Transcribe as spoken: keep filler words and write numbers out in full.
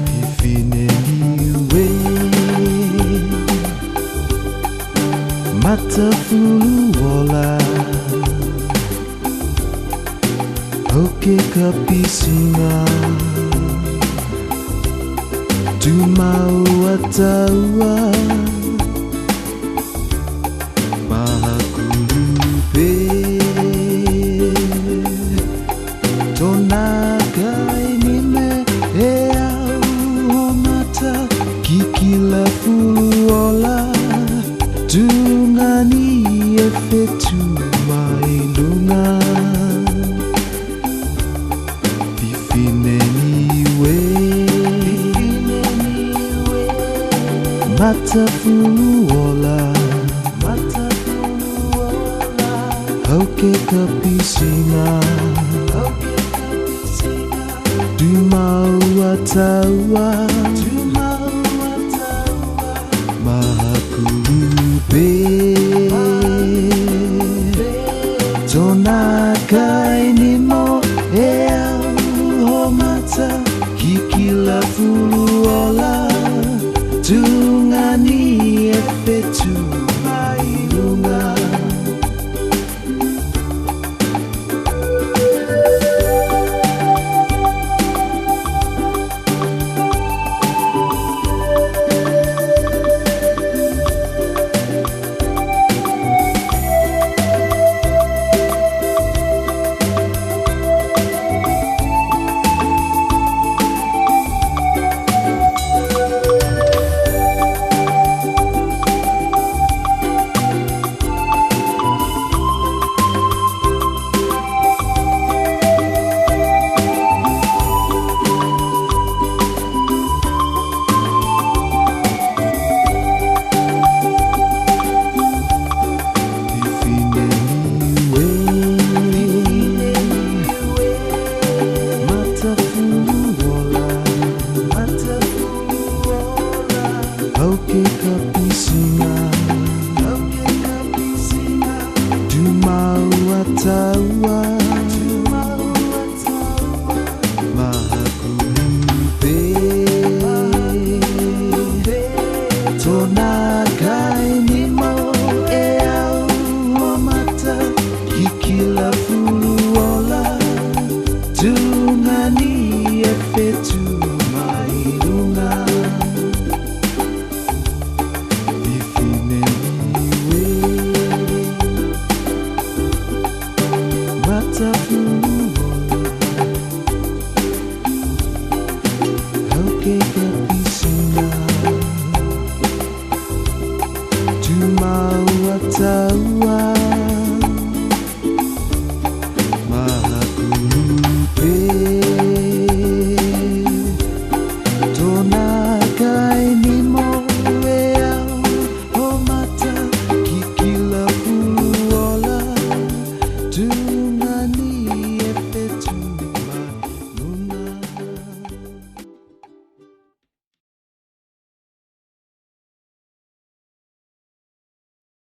Fifine Niue, matafulu ola, hau ke kapitiga, tumau a taua, maha kulupe. To nākai nimo e au o mata, kikila fulu ola, tuga ni e fetu mai luga. Fifine Niue, matafulu ola, hau ke kapitiga, tumau a taua, maha kulupe. To nākai nimo e au o mata, kikila fulu ola, tuga ni e fetu mai luga. Hau ke kapitiga, tumau a taua, maha kulupe. To nākai nimo e au o mata, kikila fulu ola, tuga ni e fetu mai luga. Fifine Niue, matafulu ola, hau ke ka